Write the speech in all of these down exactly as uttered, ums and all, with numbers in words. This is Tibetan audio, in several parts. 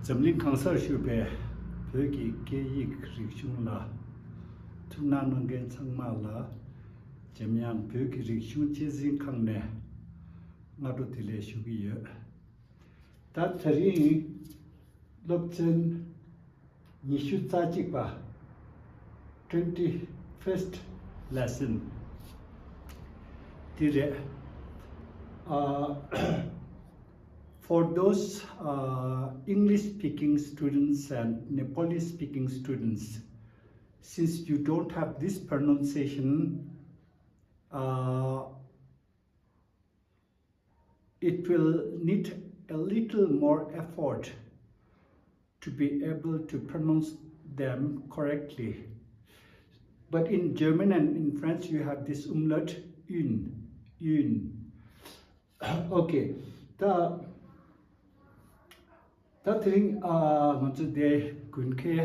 འཛམ་གླིང་གང་སར་བཞུགས་པའི་བོད་ཀྱི་སྐད་ཡིག་རིག་གཞུང་ལ་ཐུགས་སྣང་གནང་མཁན་ཚང་མ་ལ་འཇམ་དབྱངས་བོད་ཀྱི་རིག་གཞུང་གཅེས་འཛིན་ཁང་ནས་སྔ་དྲོ་བདེ་ལེགས་ཞུ་གི་ཡོད། ད་དེ་རིང་སློབ་ཚན་ཉི་ཤུ་རྩ་གཅིག་པ། Twenty first lesson འདི་རེད། ཨ། For those uh, English speaking students and Nepali speaking students, since you don't have this pronunciation, uh, it will need a little more effort to be able to pronounce them correctly. But in German and in French, you have this umlaut, ün, ün. Okay. ད་ད་དེ་རིང་ཨ་ང་ཚོ་དེ་དགུན་ཁའི་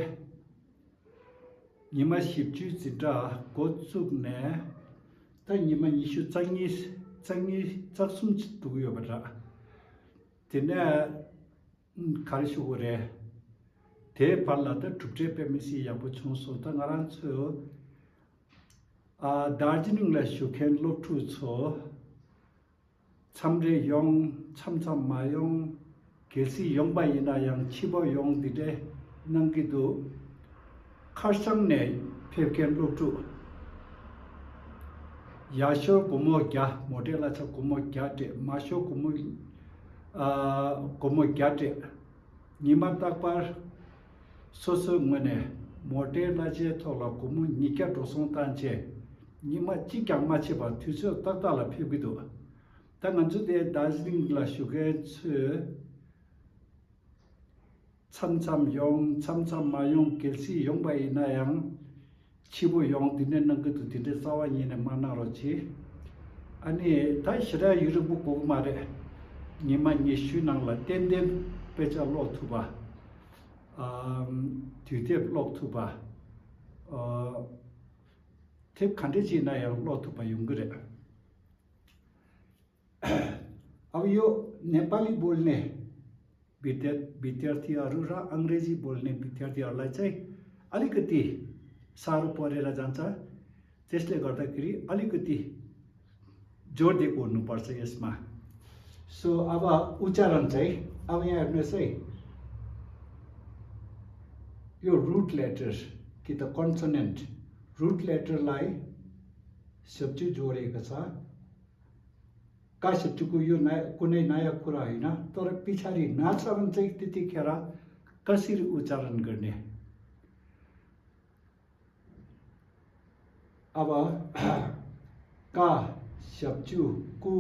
ཉི་མ་བཞི་བཅུའི་འཛིན་གྲྭ་འགོ་བཙུགས་ནས་ད་ཉི་མ་ཉི་ཤུ་རྩ་གཉིས་རྩ་གཉིས་རྩ་གསུམ་ཅིག་འདུག་ཡོད་པ་འདྲ། དེ་ནས་ག་རེ་ཞུ་དགོས་རེད། དེའི་བར་ལ་ད་གྲུབ་འབྲས་དཔེ་མི་སྲིད་ཡག་པོ་བྱུང་སོང་། ད་ང་རང་ཚོས་ཨ་དར་ཇི་ལིང་ལ་བཞུགས་མཁན་སློབ་ཕྲུག་ཚོ་མཚམས་རེ་ཡོང་མཚམས་མཚམས་མ་ཡོང་། གལ་སྲིད་ཡོང་པ་ཡིན་ན་ཡང་ཕྱི་པོ་ཡོང་འདི་འདྲ་གནང་གི་འདུག་ཁ་སང་ནས་ཕེབས་མཁན་སློབ་ཕྲུག་ཡར་ཤོར་སྒོར་མོ་བརྒྱ། མོ་ཊའི་གླ་ཆ་སྒོར་མོ་བརྒྱ་སྤྲད། མར་ཤོར་སྒོར་མོ་ཨ་སྒོར་མོ་བརྒྱ་སྤྲད། ཉི་མ་རྟག་པར་སོ་སོའི་ངོས་ནས་མོ་ཊའི་གླ་ཆའི་ཐོག་ལ་སྒོར་མོ་ཉིས་བརྒྱ་འགྲོ་སོང་བཏང་བྱས་ཉི་མ་གཅིག་ཀྱང་མ་ཆད་པར་དུས་ཚོད་ཏག་ཏག་ལ་ཕེབས་ཀྱི་འདུག་ད་ང་ཚོ་དེ་དར་ཇི་ལིང་ལ་བཞུགས་མཁན་ཚོས་མཚམས་མཚམས་ཡོང་མཚམས་མཚམས་མ་ཡོང་། གལ་སྲིད་ཡོང་པ་ཡིན་ན་ཡང་ཕྱི་པོ་ཡོང་འདི་འདྲ་གནང་གི་འདུག་དེ་འདྲ་རྩ་བ་ཉིད་ནས་མ་གནང་རོགས་གྱིས། ཨ་ནི་ད་ཞེ་དྲག་ཡུན་རིང་པོ་དགོས་ཀྱི་མ་རེད། ཉི་མ་ཉི་ཤུའི་ནང་ལ་ཏན་ཏན་དཔེ་ཆ་ཀློག་ཐུབ་པ། ཨམ། དུས་དེབ་ཀློག་ཐུབ་པ། ཨ། དེབ་ག་འདྲ་ཅིག་ཡིན་ན་ཡང་ཀློག་ཐུབ་པ་ཡོང་གི་རེད། अब यो नेपाली बोल्ने विद्या विद्यार्थीहरू र अङ्ग्रेजी बोल्ने विद्यार्थीहरूलाई चाहिँ अलिकति साह्रो परेर जान्छ। त्यसले गर्दाखेरि अलिकति जोड दिएको हुनुपर्छ यसमा। सो अब उच्चारण चाहिँ, अब यहाँ हेर्नुहोस् है, यो रुट लेटर कि त कन्सोनेन्ट, रुट लेटरलाई शब्चु जोडेको छ। का शब्चुको यो नयाँ, कुनै नयाँ कुरा होइन, तर पछाडि ना छ भने चाहिँ त्यतिखेर कसरी उच्चारण गर्ने? अब का शब्चु कु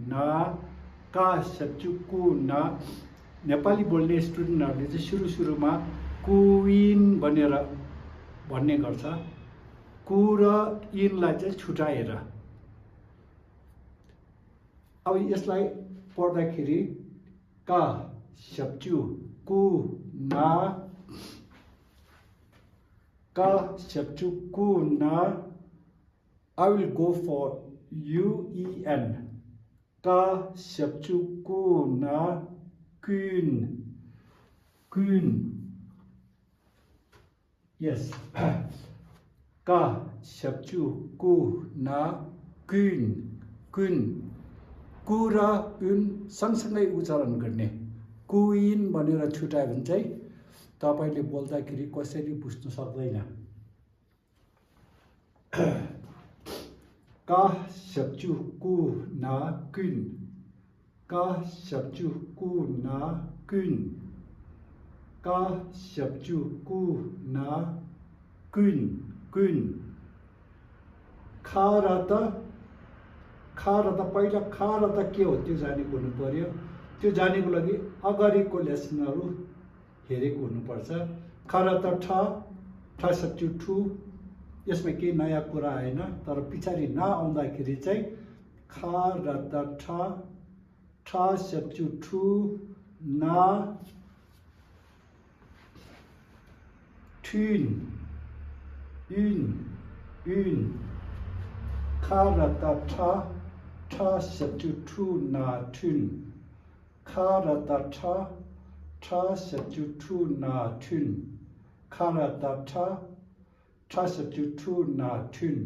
ना, का शब्चु कु ना। नेपाली बोल्ने स्टुडेन्टहरूले चाहिँ सुरु सुरुमा कुइन भनेर भन्ने गर्छ। कु र इनलाई चाहिँ छुट्याएर। अब यसलाई पढ्दाखेरि का शब्चु कु ना, का शब्चु कु ना। I will go for U E N. का शब्चु कु ना, कुइन, कुइन। Yes. का शब्चु कु ना, कुइन, कुइन। कु र उन सँगसँगै उच्चारण गर्ने। कुइन भनेर छुट्यायो भने चाहिँ तपाईँले बोल्दाखेरि कसैले बुझ्न सक्दैन। का शब्चु कु ना, कुइन। का शब्चु कु ना, कुइन। का शब्चु कु ना, कुइन, कुइन। खा र त, खा र त, पहिला खा र त के हो त्यो जानेको हुनु पर्यो। त्यो जानेको लागि अगाडिको लेसनहरू हेरेको हुनुपर्छ। ख र त ठ, ठ शब्चु ठु, यसमा केही नयाँ कुरा आएन, तर पछाडि ना आउँदाखेरि चाहिँ ख र त ठ, ठ शब्चु ठु, ना, ठुइन, उइन, उइन। ख र त ठ, ठ शब्चु ठु, ना, ठुइन। ख र त ठ, ཁྲ་ཞབས་ཀྱུ་ཁྲུ་ན་ཁྲུན། ཁ་ར་བཏགས་ཁྲ། ཁྲ་ཞབས་ཀྱུ་ཁྲུ་ན་ཁྲུན།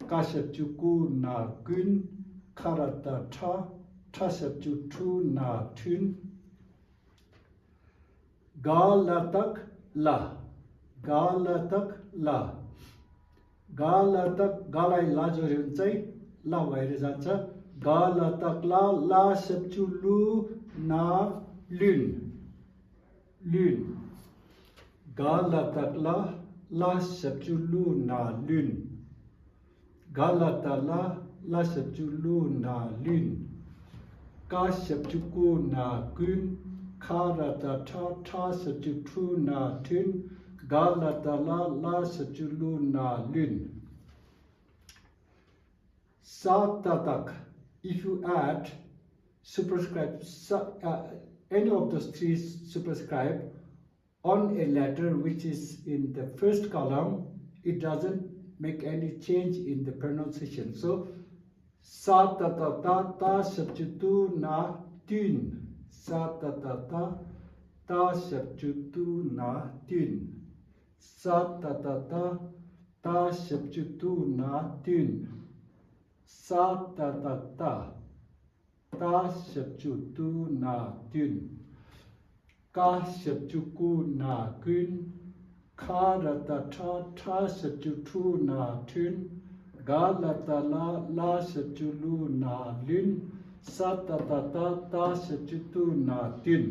ཀ་ཞབས་ཀྱུ་ཀུ་ན་ཀུན། ཁ་ར་བཏགས་ཁྲ། ཁྲ་ཞབས་ཀྱུ་ཁྲུ་ན་ཁྲུན། ག་ལ་བཏགས་གླ། ག་ལ་བཏགས་གླ། ག་ལ་བཏགས་ག་ལའི་ལ་ཇོ་རིན་ཙའི་ལ་བའི་རི་ཟ་ཅ། ག་ལ་བཏགས་གླ། ལ་ཞབས་ཀྱུ་ལུ་ན་ལུན། ལུན། ག་ལ་བཏགས་གླ། ལ་ཞབས་ཀྱུ་ལུ་ན་ལུན། ག་ལ་བཏགས་གླ། ལ་ཞབས་ཀྱུ་ལུ་ན་ལུན། ཀ་ཞབས་ཀྱུ་ཀུ་ན་ཀུན། ཁ་ར་བཏགས་ཁྲ། ཁྲ་ཞབས་ཀྱུ་ཁྲུ་ན་ཁྲུན། ག་ལ་བཏགས་གླ། ལ་ཞབས་ཀྱུ་ལུ་ན་ལུན། ས་ཏ་བཏགས། If you add superscript, sa- uh, any of those three superscript on a letter which is in the first column, it doesn't make any change in the pronunciation. So, ས་ཏ་བཏགས་ཏ། ཏ་ཞབས་ཀྱུ་ཏུ་ན་ཏུན། ས་ཏ་བཏགས་ཏ། ཏ་ཞབས་ཀྱུ་ཏུ་ན་ཏུན། ས་ཏ་བཏགས་ཏ། ཏ་ཞབས་ཀྱུ་ཏུ་ན་ཏུན། ས་ཏ་བཏགས་ཏ། ཏ་ཞབས་ཀྱུ་ཏུ་ན་ཏུན། ཀ་ཞབས་ཀྱུ་ཀུ་ན་ཀུན། ཁ་ར་བཏགས་ཁྲ། ཁྲ་ཞབས་ཀྱུ་ཁྲུ་ན་ཁྲུན། ག་ལ་བཏགས་གླ། ལ་ཞབས་ཀྱུ་ལུ་ན་ལུན། ས་ཏ་བཏགས་ཏ། ཏ་ཞབས་ཀྱུ་ཏུ་ན་ཏུན།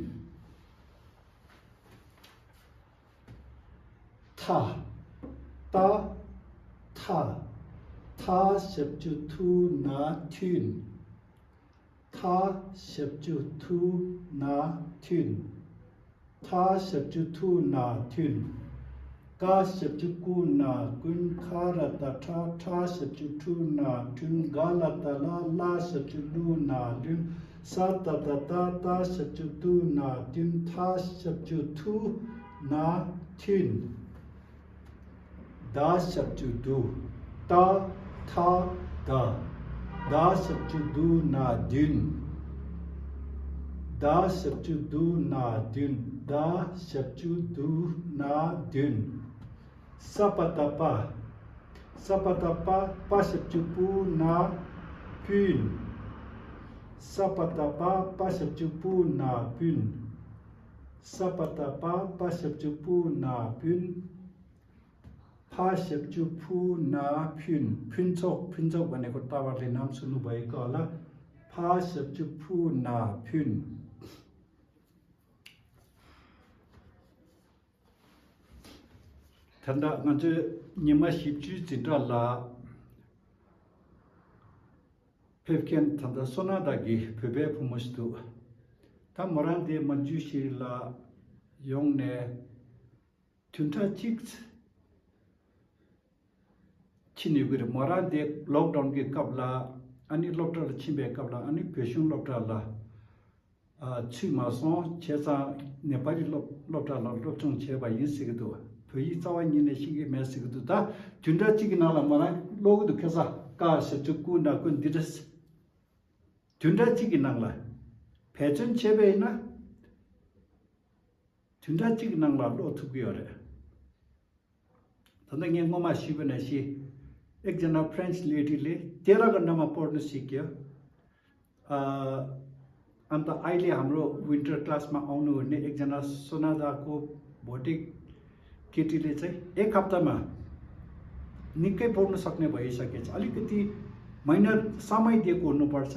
ཐ། ཏ། ཐ། ཐ་ཞབས་ཀྱུ་ཐུ་ན་ཐུན། ཐ་ཞབས་ཀྱུ་ཐུ་ན་ཐུན། ཐ་ཞབས་ཀྱུ་ཐུ་ན་ཐུན། ཀ་ཞབས་ཀྱུ་ཀུ་ན་ཀུན། ཁ་ར་བཏགས་ཁྲ། ཁྲ་ཞབས་ཀྱུ་ཁྲུ་ན་ཁྲུན། ག་ལ་བཏགས་གླ། ལ་ཞབས་ཀྱུ་ལུ་ན་ལུན། ས་ཏ་བཏགས་ཏ། ཏ་ཞབས་ཀྱུ་ཏུ་ན་ཏུན། ཐ་ཞབས་ཀྱུ་ཐུ་ན་ཐུན། ད་ཞབས་ཀྱུ་དུ། ཏ་ཐ་ད། ད་ཞབས་ཀྱུ་དུ་ན་དུན། ད་ཞབས་ཀྱུ་དུ་ན་དུན། ད་ཞབས་ཀྱུ་དུ་ན་དུན། ས་པ་བཏགས་པ། ས་པ་བཏགས་པ། པ་ཞབས་ཀྱུ་པུ་ན་པུན། ས་པ་བཏགས་པ། པ་ཞབས་ཀྱུ་པུ་ན་པུན། ས་པ་བཏགས་པ། པ་ཞབས་ཀྱུ་པུ་ན་པུན། ཕ་ཞབས་ཀྱུ་ཕུ་ན་ཕུན། ཕུན་ཚོགས། ཕུན་ཚོགས་པ་ནས་ཁོ་ལྟ་བ་ལས་རྣམ་སུ་ནུ་བའི་སྐོར་ལ། ཕ་ཞབས་ཀྱུ་ཕུ་ན་ཕུན། ད་ལྟ་ང་ཚོས་ཉི་མ་བཞི་བཅུའི་འཛིན་གྲྭ་ལ་ཕེབས་མཁན་ད་ལྟ་བསོད་ནམས་དག་གི་བོད་པའི་བུ་མོ་ཞིག་འདུག་ད་མོ་རང་དེ་མ་འཇུ་ཤེས་ལ་ཡོང་ནས་བདུན་ཕྲག་གཅིག་ཕྱིན་ཡོད་ཀྱི་རེད། མོ་རང་དེ་ལོག་ཌའུན་གྱི་སྐབས་ལ་ཨ་ནི་སློབ་གྲྭ་ལ་ཕྱིན་པའི་སྐབས་ལ་ཨ་ནི་བོད་གཞུང་སློབ་གྲྭ་ལ་ཨ་ཚུད་མ་སོང་། བྱས་ཙང་ནེ་པ་ལི་སློབ་སློབ་གྲྭ་ལ་སློབ་སྦྱོང་བྱས་པ་ཡིན་ཟེར་གྱི་འདུག་བོད་ཡིག་རྩ་བ་ཉིད་ནས་ཤེས་ཀྱི་མེད་ཟེར་གྱི་འདུག་ད་བདུན་ཕྲག་གཅིག་གི་ནང་ལ་མོ་རང་ཀློག་གི་འདུག་ཁ་སང་ཀ་ཞབས་ཀྱུ་ཀུ་ན་ཀུན་འདི་འདྲ། བདུན་ཕྲག་གཅིག་གི་ནང་ལ་འབད་བརྩོན་བྱས་པ་ཡིན་ན་བདུན་ཕྲག་གཅིག་གི་ནང་ལ་ཀློག་ཐུབ་ཀྱི་ཡོད་རེད། ད་ལྟ་ངས་སྔོན་མ་ཞུས་པ་ནང་བཞིན། एक जना फ्रेंच लेडीले तेह्र घण्टामा पढ्न सिक्यो। अ, अन्त अहिले हाम्रो विन्टर क्लासमा आउनुहुने एकजना सोनादाको भोटे केटीले चाहिँ एक हप्तामा निकै पढ्न सक्ने भइसकेछ। अलिकति महिना समय दिएको हुनुपर्छ,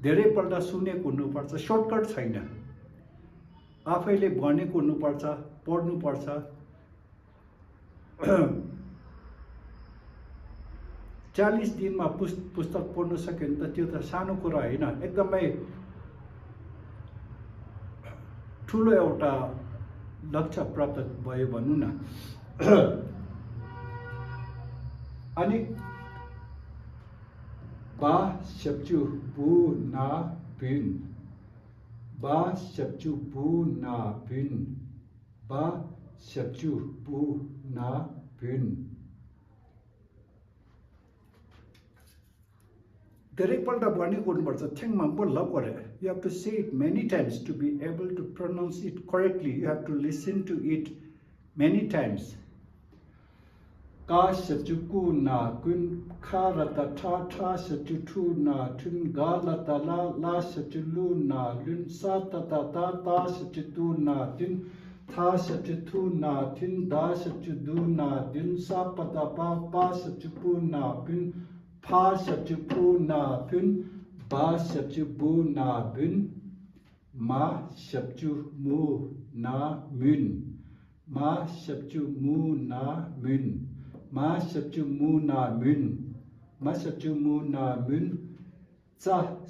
धेरैपल्ट सुनेको हुनुपर्छ, सर्टकट छैन। आफैले भनेको हुनुपर्छ, पढ्नुपर्छ। चालिस दिनमा पुस पुस्तक पढ्न सक्यो भने त त्यो त सानो कुरा होइन, एकदमै ठुलो एउटा लक्ष्य प्राप्त भयो भनौँ न। अनि बा ཞབས་ཀྱུ་བུ་ན་བུན། བ་ཞབས་ཀྱུ་བུ་ན་བུན། བ་ཞབས་ཀྱུ་བུ་ན་བུན། དེ་རིང་པར་ད་བར་ནི་གོ་ནི་བར་ཚ་ཐེངས་མང་པོ་ལབ་དགོས་རེད། You have to say it many times to be able to pronounce it correctly. You have to listen to it many times. ཀ་ཞབས་ཀྱུ་ཀུ་ན་ཀུན། ཁ་ར་བཏགས་ཁྲ། ཁྲ་ཞབས་ཀྱུ་ཁྲུ་ན་ཁྲུན། ག་ལ་བཏགས་གླ། གླ་ཞབས་ཀྱུ་གླུ་ན་གླུན། ས་ཏ་བཏགས་སྟ། ཏ་ཞབས་ཀྱུ་ཏུ་ན་ཏུན། ཐ་ཞབས་ཀྱུ་ཐུ་ན་ཐུན། ད་ཞབས་ཀྱུ་དུ་ན་དུན། ས་པ་བཏགས་སྤ། པ་ཞབས་ཀྱུ་པུ་ན་པུན། ཕ་ཞབས་ཀྱུ་ཕུ་ན་ཕུན། བ་ཞབས་ཀྱུ་བུ་ན་བུན། མ་ཞབས་ཀྱུ་མུ་ན་མུན། མ་ཞབས་ཀྱུ་མུ་ན་མུན། མ་ཞབས་ཀྱུ་མུ་ན་མུན། མ་ཞབས་ཀྱུ་མུ་ན་མུན། ཙ་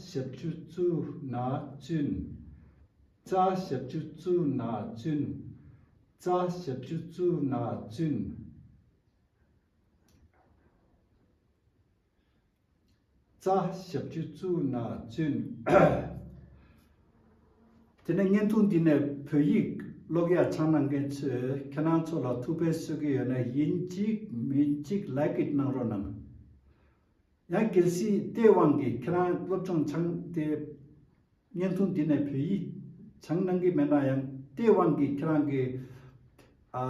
ཞབས་ཀྱུ་ཙུ་ན་ཙུན། ཙ་ཞབས་ཀྱུ་ཙུ་ན་ཙུན། ཙ་ཞབས་ཀྱུ་ཙུ་ན་ཙུན། ཙ་ཞབས་ཀྱུ་ཙུ་ན་ཙུན། དེ་ནས་བརྙན་ཐུང་འདི་ནས་བོད་ཡིག་ཀློག་ཡག་སྦྱང་གནང་མཁན་ཚོས་ཁྱེད་རང་ཚོ་ལ་ཐུགས་ཕན་གསོས་ཀྱི་ཡོད་ན་ཡིན་གཅིག་མིན་གཅིག་ལའིཀ་ཨིཊ་གནང་རོགས་གནང་། ཡང་གལ་སྲིད་ལྟས་དབང་གིས་ཁྱེད་རང་སློབ་སྦྱོང་སྦྱང་སྟེ་བརྙན་ཐུང་འདི་ནས་བོད་ཡིག་སྦྱང་གནང་གི་མེད་ན་ཡང་ལྟས་དབང་གིས་ཁྱེད་རང་གི་ཨ་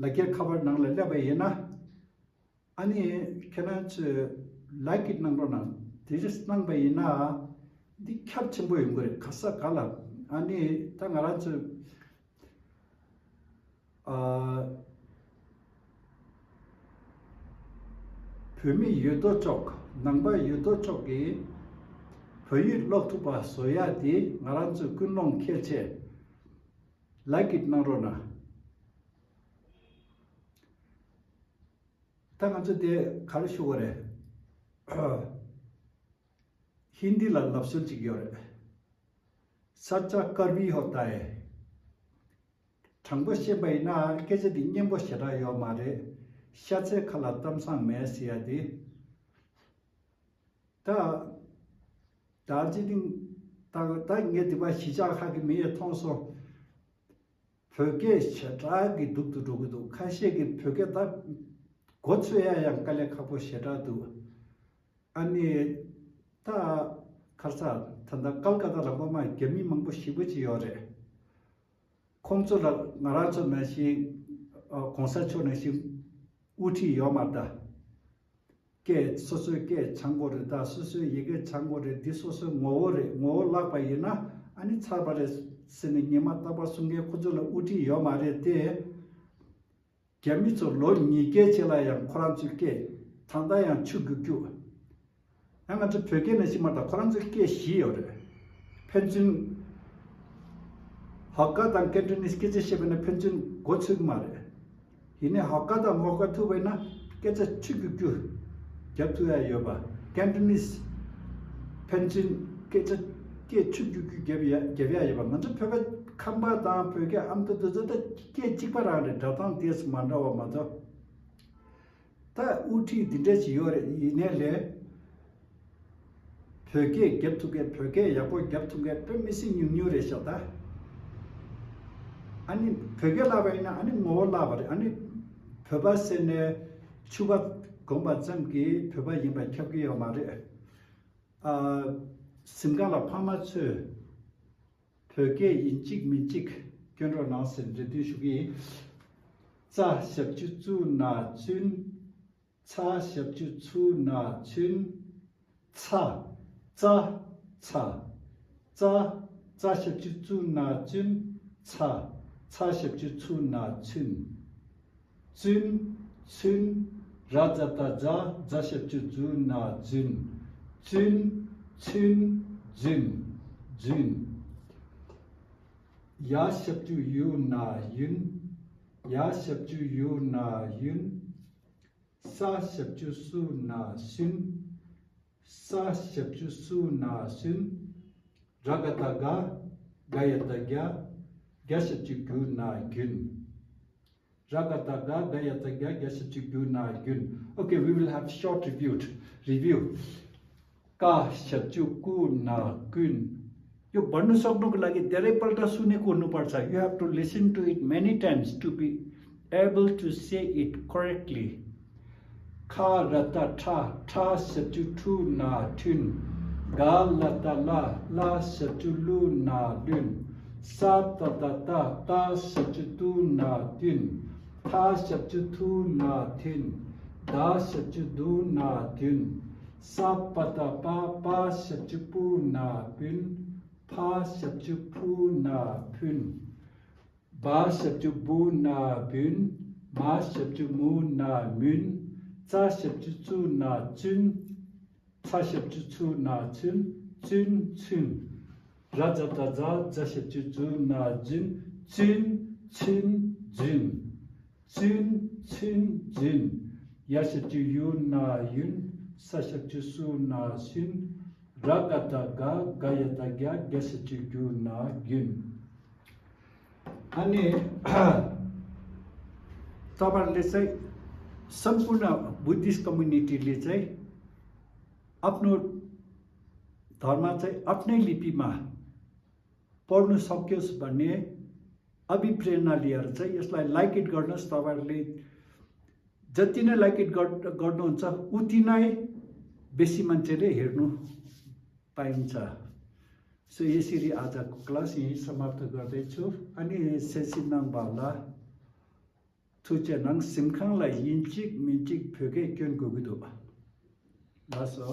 ལག་འཁྱེར་ཁ་པར་ནང་ལ་སླེབས་པ་ཡིན་ན། ཨ་ནི་ཁྱེད་རང་ཚོས་ལའིཀ་ཨིཊ་གནང་རོགས་གནང་། དེ་འདྲ་གནང་པ་ཡིན་ན་འདི་ཁྱབ་ཆེན་པོ་ཡོང་གི་རེད། ག་ས་ག་ལ། ཨ་ནི་ད་ང་རང་ཚོས་ཨ་བོད་མི་ཡོད་དོ་ཅོག་ནང་པ་ཡོད་དོ་ཅོག་གིས་བོད་ཡིག་ཀློག་ཐུབ་པ་བཟོ་ཡག་དེ་ང་རང་ཚོས་ཀུན་སློང་འཁྱེར་བྱས་ལའིཀ་ཨིཊ་གནང་རོགས་གནང་། ད་ང་ཚོ་དེ་ག་རེ་ཞུ་དགོས་རེད། ཧིན་དི་ལ་ལབ་སྲོལ་ཅིག་ཡོད་རེད། सच्चा कड़वी होता है། དྲང་པོ་བཤད་པ་ཡིན་ན་སྐད་ཆ་འདི་སྙན་པོ་ཞེ་དྲག་ཡོད་མ་རེད། ཤ་ཚའི་ཁ་ལ་གཏམ་བཟང་མེད་ཟེར་ཡ་དེ། ད་ད་ཅི་ཐིང་ད་ད་ངས་འདི་པ་གཞིས་ཆགས་ཁག་གི་མི་ཡས་མཐོང་སོང་། བོད་སྐད་ཞེ་དྲག་གི་སྡུག་ཏུ་འགྲོ་གི་འདུག་ཁ་ཤས་ཀྱིས་བོད་སྐད་ད་མགོ་ཚོས་ཡ་ཡང་དཀའ་ལས་ཁག་པོ་ཞེ་དྲག་འདུག་ཨ་ནི་ད་ཁར་ས་ད་ད་ཀལ་ཀ་ཏ་ལ་ངོ་མ་རྒྱ་མི་མང་པོ་ཞེ་པོ་ཅིག་ཡོད་རེད། ཁོང་ཚོ་ལ་ང་རང་ཚོ་ནང་བཞིན་ཨ་གོང་ས་མཆོག་ནང་བཞིན་དབུ་ཁྲིད་ཡོད་མ་རེད་ད། སྐད་སོ་སོའི་སྐད་སྦྱང་དགོས་རེད་ད། སོ་སོའི་ཡི་གེ་སྦྱང་དགོས་རེད། འདི་སོ་སོའི་ངོ་བོ་རེད། ངོ་བོ་བརླག་པ་ཡིན་ན་ཨ་ནི་ཚར་བ་རེད་ཟེར་ནས་ཉི་མ་རྟག་པར་གསུང་མཁན་ཁོ་ཚོ་ལ་དབུ་ཁྲིད་ཡོད་མ་རེད་དེ། རྒྱ་མི་ཚོ་ལོ་ཉིས་བརྒྱའི་རྗེས་ལ་ཡང་ཁོ་རང་ཚོའི་སྐད་ད་ལྟ་ཡང་ཆུ་རྒྱུག་རྒྱུག་ཡང་ང་ཚོ་བོད་སྐད་ནང་བཞིན་མ་གཏོགས་ཁོ་རང་ཚོའི་སྐད་བཞི་ཡོད་རེད། ཕན་ཚུན་ཧོ་ཀ་དང་ཀན་ཏོ་ནིས་སྐད་ཆ་བཤད་པ་ན་ཕན་ཚུན་མགོ་ཚོས་ཀྱི་མ་རེད། ཡིན་ནའི་ཧོ་ཀ་དང་མོ་ཀ་ཐུག་པ་ཡིན་ན་སྐད་ཆ་ཆུ་རྒྱུག་རྒྱུག་རྒྱབ་ཐུབ་ཡ་ཡོད་པ། ཀན་ཏོ་ནིས་ཕན་ཚུན་སྐད་ཆ་སྐད་ཆུ་རྒྱུག་རྒྱུག་རྒྱབ་ཡ་རྒྱབ་ཡ་ཡོད་པ། ང་ཚོ་བོད་པ་ཁམས་པ་དང་བོད་སྐད་ཨ་མདོ་དེ་ཚོ་ད་སྐད་གཅིག་པ་རང་རེད། སྒྲ་གདངས་ཏོག་ཙམ་མ་འདྲ་བ་མ་གཏོགས། ད་དབུ་ཁྲིད་འདི་འདྲ་ཞིག་ཡོད་རེད། ཡིན་ནའི་ལས་བོད་སྐད་རྒྱབ་ཐུབ་མཁན། བོད་སྐད་ཡག་པོ་རྒྱབ་ཐུབ་མཁན་དཔེ་མི་སྲིད་ཉུང་ཉུང་རེད་ཤག་ད། ཨ་ནི་བོད་སྐད་བརླག་པ་ཡིན་ན་ཨ་ནི་ངོ་བོ་བརླག་པ་རེད། ཨ་ནི་བོད་པ་ཟེར་ནས་ཕྱུ་པ་གོན་པ་ཙམ་གྱིས་བོད་པ་ཡིན་པ་ཁྱབ་ཀྱི་ཡོད་མ་རེད། ཨ་གཟིམ་ཁང་ལ་ཕ་མ་ཚོས་བོད་སྐད་ཡིན་གཅིག་མིན་གཅིག་སྐྱོན་རོགས་གནང་ཟེར་རེ་འདུན་ཞུ་གི་ཡིན། ཙ་ཞབས་ཀྱུ་ཙུ་ན་ཙུན། ཚ་ཞབས་ཀྱུ་ཚུ་ན་ཚུན། ཚ། ཙ། ཚ། ཙ། ཙ་ཞབས་ཀྱུ་ཙུ་ན་ཙུན། ཚ། ཚ་ཞབས་ཀྱུ་ཚུ་ན་ཚུན། ཙུན། ཚུན། ར་ཛ་བཏགས་རྫ། རྫ་ཞབས་ཀྱུ་རྫུ་ན་རྫུན། ཙུན། ཚུན། རྫུན། རྫུན། ཡ་ཞབས་ཀྱུ་ཡུ་ན་ཡུན། ཡ་ཞབས་ཀྱུ་ཡུ་ན་ཡུན། ས་ཞབས་ཀྱུ་སུ་ན་སུན། ས་ཞབས་ཀྱུ་སུ་ན་སུན། ར་ག་བཏགས་རྒ། རྒ་ཡ་བཏགས་རྒྱ། རྒྱ་ཞབས་ཀྱུ་རྒྱུ་ན་རྒྱུན། ར་ག་བཏགས་རྒ། རྒ་ཡ་བཏགས་རྒྱ། རྒྱ་ཞབས་ཀྱུ་རྒྱུ་ན་རྒྱུན། Okay, we will have short review. Review. ཀ་ཞབས་ཀྱུ་ཀུ་ན་ཀུན། यो भन्नु सक्नुको लागि धेरै पल्ट सुनेको हुनुपर्छ। You have to listen to it many times to be able to say it correctly. ཁ་ར་བཏགས་ཁྲ། ཁྲ་ཞབས་ཀྱུ་ཁྲུ་ན་ཁྲུན། ག་ལ་བཏགས་གླ། གླ་ཞབས་ཀྱུ་གླུ་ན་གླུན། ས་ཏ་བཏགས་སྟ། སྟ་ཞབས་ཀྱུ་སྟུ་ན་སྟུན། ཐ་ཞབས་ཀྱུ་ཐུ་ན་ཐུན། ད་ཞབས་ཀྱུ་དུ་ན་དུན། ས་པ་བཏགས་སྤ། སྤ་ཞབས་ཀྱུ་སྤུ་ན་སྤུན། ཕ་ཞབས་ཀྱུ་ཕུ་ན་ཕུན། བ་ཞབས་ཀྱུ་བུ་ན་བུན། མ་ཞབས་ཀྱུ་མུ་ན་མུན། ཙ་ཞབས་ཀྱུ་ཙུ་ན་ཙུན། ཚ་ཞབས་ཀྱུ་ཚུ་ན་ཚུན། ཙུན་ཚུན། ར་ཛ་བཏགས་རྫ། ཛ་ཞབས་ཀྱུ་རྫུ་ན་རྫུན། ཙུན་ཚུན་རྫུན། ཙུན་ཚུན་རྫུན། ཡ་ཞབས་ཀྱུ་ཡུ་ན་ཡུན། ས་ཞབས་ཀྱུ་སུ་ན་སུན། ར་ག་བཏགས་རྒ། རྒ་ཡ་བཏགས་རྒྱ། རྒྱ་ཞབས་ཀྱུ་རྒྱུ་ན་རྒྱུན། ཨ་ནི། तपाईँहरूले चाहिँ सम्पूर्ण बुद्धिस्ट कम्युनिटीले चाहिँ आफ्नो धर्म चाहिँ आफ्नै लिपिमा पढ्न सकोस् भन्ने अभिप्रेरणा लिएर चाहिँ यसलाई लाइक इट गर्नुहोस्। तपाईँहरूले जति नै लाइक इट गर्नुहुन्छ, उति नै बेसी मान्छेले हेर्नु पाइन्छ। सो यसरी आजको क्लास यहीँ समाप्त गर्दैछु। अनि सेसी नाङ भाला थुचे नाङ सिमखाङलाई यिन्चिक मिन्चिक फ्योके क्योन गुगुदो। लासो।